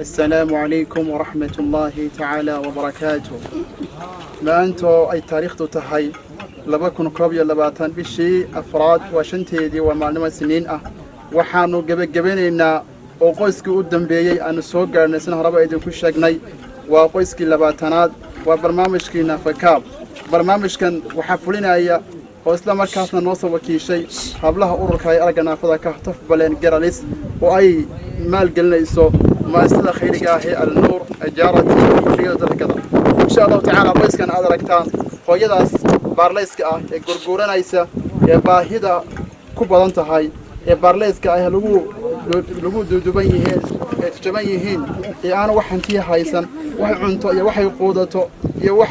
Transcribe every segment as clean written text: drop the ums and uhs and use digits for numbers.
السلام عليكم ورحمة الله تعالى وبركاته. Maantoo ay taariikhdu tahay 2021 bishii afraad waa 5-teedii, waa maalnimo Siniin ah. Waxaannu gebagabanaynaa oo qoyskii u dambeeyey aanu soo gaadhnay, sina horeba idinku sheegnay, waa qoyskii 20aad. Waa barnaamijkii Naafakaab. Barnaamijkan waxaa fulinaya oo isla markaasna noo soo wakiishay hablaha ururka ay aragga naafada ka Tafbaleen Girls, oo ay maalgelinayso mu'asasada khayriga ah ee Alnuur Charity, fadhigada dalkada. Insha Allahu tacaala, qoyskan aad aragtaan, hooyadaas baarlayska ah ee gurguuranaysa, ee baahida ku badan tahay, ee baarlayska ah, lagu duuduban yihiin, ee jajaban yihiin, ee aanu wax hantiya haysan, wax cunto iyo waxay quudato iyo wax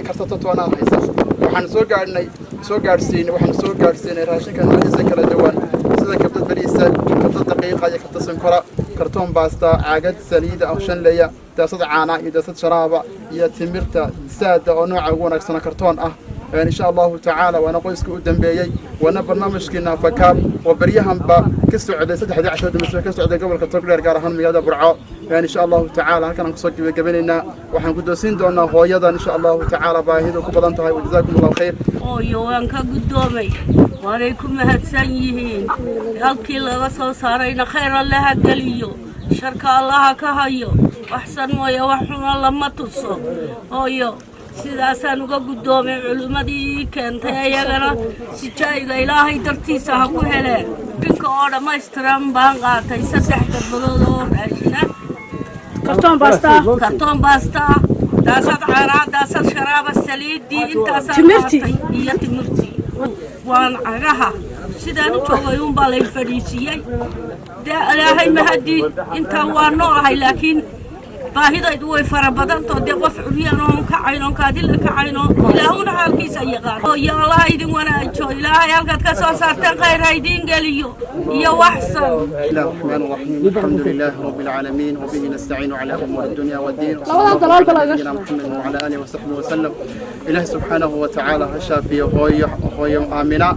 karsato toonaan haysan, waxaan soo gaadhnay soo gaadhsiinay waxaanu soo gaadhsiinay raashinka noocyadiisa kala duwan, sida kabdad bariisa, kabdad daqiiqa iyo kabdad sonkora, kartoon baasta, caagad saliida oo shanleya, daasad caana iyo daasad sharaaba, iyo timirta saada oo nooca ugu wanaagsana, kartoon ah, insha Allahu tacaala. Waana qoyskii u dambeeyey, waana barnaamijkii Naafakaab oo beryahanba ka socday, 3dii casho dambe ka socday gobolka Togdheer, gaar ahaan magaalada Burco. Insha Allahu tacaala, halkan aan kusoo gebagabanaynaa. Waxaan guddoonsiin doonaa hooyadan, insha Allahu tacaala, baahidu ku badan tahay. Wajazaakum Allahu khayr. Hooyo, waan ka guddoomay, waanay ku mahadsan yihiin. Halkii laga soo saarayna khayr Allaha geliyo, sharka Allaha ka hayo. Waxsan mooye wax xuma lama tuso. Hooyo, sidaasaan uga guddoomay. Culimmadii ii keentay ayagana sijaa'iga Ilaahay dartiisa ha ku heleen. Dhinka oo dhammaystiran baan qaatay, saddex gadbadood oo raashina, kartoon baasta, kartoon baasta ah, daasad caanaa, daasad sharaaba, saliidii, intaasaan Timirtii. qaatay iyo timirtii. Waan cagaha sidaan u joogay uunbaa lay fadhiisiiyey. Dee Ilaahay mahadii, intaa waa noolahay, laakiin baahidaydu way fara badantoo dee qof curyan oon kacayn oon kaadila kacayno, Ilaahuna xaalkiisa yaqaan. Iyo Allaha idin wanaajo, Ilaahay halkaad ka soo saarteen khayr ha idiin geliyo iyo waxsan. بسم الله الرحمن الرحيم، الحمد لله رب العالمين، وبه نستعين على امور الدنيا والدين، وصلى الله على نبينا محمد وعلى اله وصحبه وسلم. Ilaah subxaanahu wa tacaala ha shaafiyo hooyo Aamina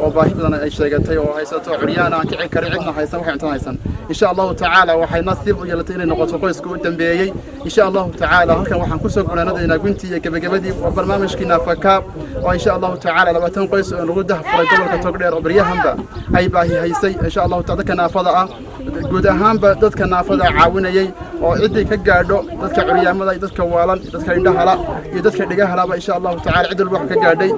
oo baahi badan ay sheegatay oo haysato, curyaan aan kici karin, cidna haysan, waxay cuntada haysan. Insha Allahu tacaala, waxay nasiib u yeelatay inay noqoto qoyska u dambeeyey, insha Allahu tacaala. Halkan waxaan kusoo gunaanadaynaa guntii iyo gebagabadii waa barnaamijkii Naafakaab, oo insha Allahu tacaala 20 qoys oo lagu dahfuray gobolka Togdheer, oo baryahanba ay baahi haysay, insha Allahu taala. Dadka naafada ah guud ahaanba, dadka naafada caawinayay oo ciddii ka gaadho, dadka curyaamada iyo dadka waalan iyo dadka indhahala iyo dadka dhegahalaba, insha Allahu tacala, cid walba wax ka gaadhay.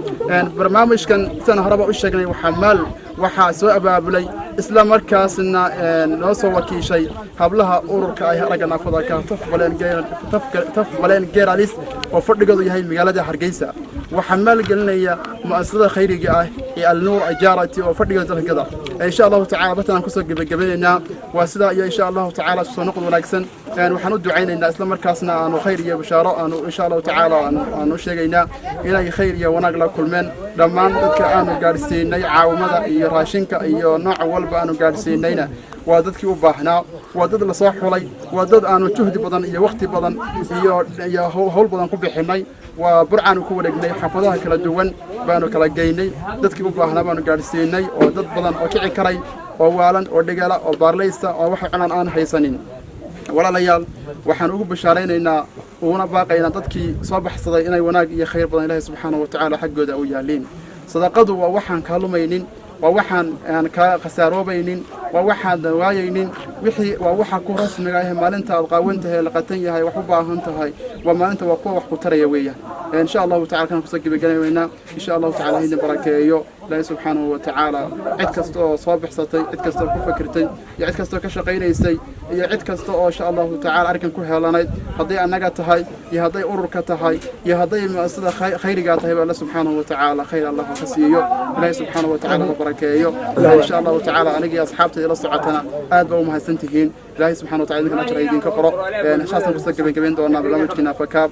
Barnaamijkan, sidaan horeba u sheegnay, waxaa maal waxaa soo abaabulay, isla markaasna noo soo wakiishay hablaha ururka ay aragga naafada ka Tafbaleen Girls, oo fadhigoodu yahay magaalada Hargeysa. Waxaa maalgelinaya mu'asasada khayriga ah ee Alnuur Charity, oo fadhigooda dalkada. Insha Allahu tacala, bartan aan kusoo gebagabanaynaa waa sidaa iyo insha Allahu tacaala soo noqod wanaagsan. Waxaan u ducaynaynaa, isla markaasna aanu khayr iyo bashaaro aanu insha Allahu tacaala aanu u sheegaynaa inay khayr iyo wanaag la kulmeen dhammaan dadka aanu gaadhsiinay caawimada iyo raashinka iyo nooca walba aanu gaadhsiinayna. Waa dadkii u baahnaa, waa dad lasoo xulay, waa dad aanu juhdi badan iyo wakhti badan iyo hawl badan ku bixinay. Waa Burcaanu ku wareegnay, xaafadaha kala duwan baanu kala geynay, dadkii u baahnaa baanu gaadhsiinay, oo dad badan oo kici karay, oo waalan, oo dhegala, oo baarlaysta, oo waxay cunaan aan haysanin. Walaalayaal, waxaan ugu bashaaraynaynaa uguna baaqaynaa dadkii soo baxsaday inay wanaag iyo khayr badan Ilaahay subxaanahu wa tacaala xaggooda u yaaliin. Sadaqadu waa waxaan kaa lumaynin, waa waxaan aan kaa khasaaroobaynin, waa waxaan waayaynin wixii, waa waxa ku rasmiga ah. Maalinta aad qaawan tahay, laqatan yahay, wax u baahan tahay, waa maalinta waa kuwa wax ku taraya weeyaan. Insha Allahu tacala, kan kusoo gebagelaynaa. Insha Allahu tacala, idin barakeeyo Ilaahay subxaanahu wa tacaala. Cid kasta oo soo baxsatay, cid kasta oo ku fakirtay, iyo cid kasta oo ka shaqaynaysay, iyo cid kasta oo insha Allahu tacala arrinkan ku heelanayd, hadday annaga tahay iyo hadday ururka tahay iyo hadday mu'asasada khayrigaa tahay ba, Alla subxaanahu wa tacaala khayr Allah ka siiyo. Ilaahay subxaanahu wa tacaala ha barakeeyo, insha Allahu tacaala. Anigii asxaabta ila socotana aad baa u mahadsan tihiin. Ilaahay subxana wa tacala idinkan ajar idinka qoro. Saasaan kusoo gebagabayn doonaa barnaamijkii Naafakaab.